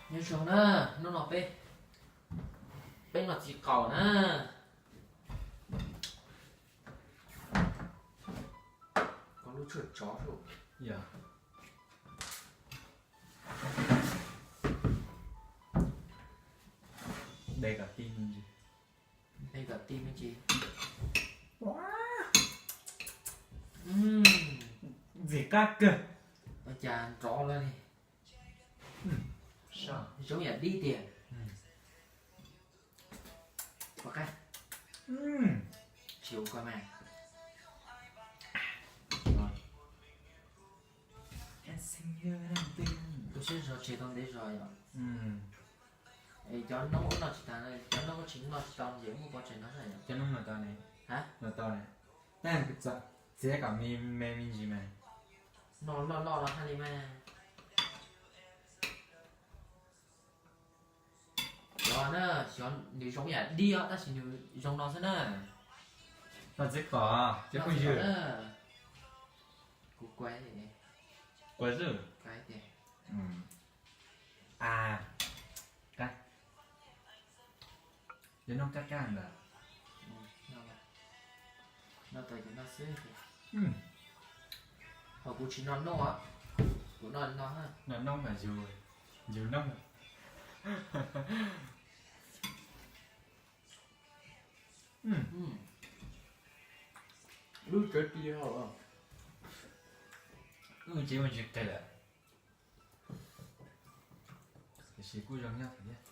Nyob zoo na, hnub no peb, peb noj txiv qaub na. Koj lub tshuaj tsov. Yog. De kom tij me ntsis. De kom tij me ntsis. Ntxim qab kawg. Ua cas nrov lawm li. Zoo yam dib tiag. Pov qab. Tsis ua koj mas. Tus siab zog tseg tau ntev zog yom. Es cov noob wb noj tsis tag, cov noob wb tsis noj tsis tau ces muaj pov tseg noj xwb yom. Cov noob noj tau ne, noj tau ne, tab txiav kom me me me ntsis mas. Noj loj loj los haj li mas. Xyov na, xyov nws zoo yam dib os, tab sis nws zoo no xwb na. Noj txiv qaub cov phooj ywg. Kuv kuav, kuav xwb. A, qab. Cov noob qab qab ntawd. Noj tau cov no xwb. Ho kuv tsis noj noob, kuv noj no. Noj noob mas yus, yus noob. Lub tsev ti hau, wb tsev mus tsis qis lawm, tiam sis kuj zoo nyob thiab.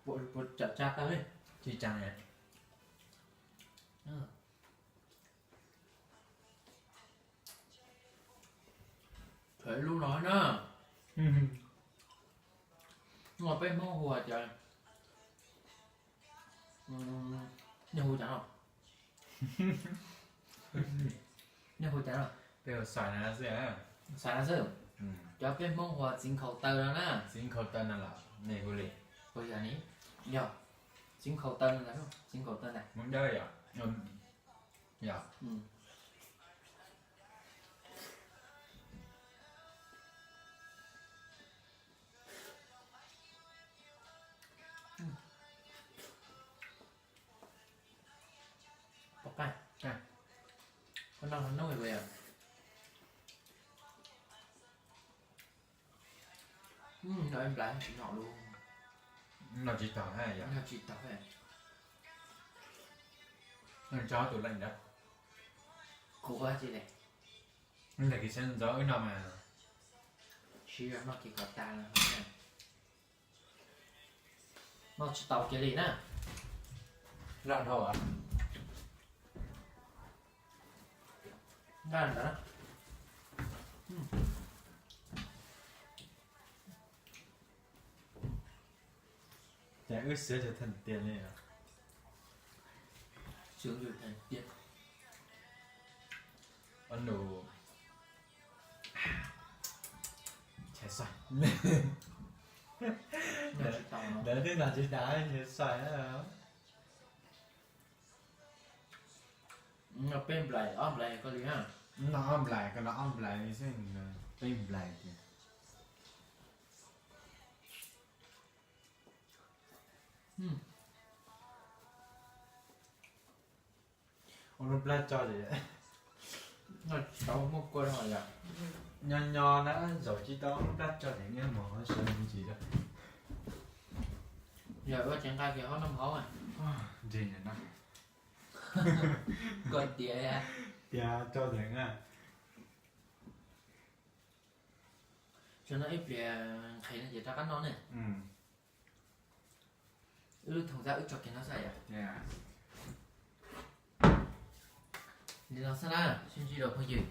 Puas tsa tsa tau li? Tsis tsa li. Lub no na, no peb Hmoob hu tias, nej hu cas no? Nej hu cas no? Peb hu xais no xwb. Xais no xwb. Cov peb Hmoob hu txiv nkhaus taw no na. Txiv nkhaus taw no los nej hu li? Ua yog ni, yog txiv nkhaus taw no ntag, txiv nkhaus taw ntag. Hmoob Dawb yom? Yog. Pov qab, koj noj noob puas yog? Noj ib nplais tsis noj lus. Noj tsis taus, noj tsis taus. Noj tso tus leej ntawd. Kuv ua tsi li. Ntawm kis sawv ntxov wb noj mas. Siv zog noj kiag kom tag lawm. Noj tsis taus kiag li na. Loj dhau. Nqaj ntawd. Ces wb siab zog thaum tias li. Siab zog thaum tias. Ob nus ntshe sai. Ntawd twb noj tsis tas ntshe sai. Noj peb nplais ob nplais koj li na. Noj ob nplais, koj noj ob nplais li xwb, peb nplais tiag. Ua lub plab tso ces, tau muaj kua no yom. Nyob nyob na, zaum tsis tau lub plab tso ces nyob mov sawv ntsis. Yog ua tsev nqa kiag hauv noj mov hauv. Ntse na. Koj tias, tias tso dheev na. Tso no ib pliag nqhis no ces rov qab noj ne. Wb lub thoom tab wb tso kiag no xwb yom. Li no xwb na, sib ntsib rau phooj ywg.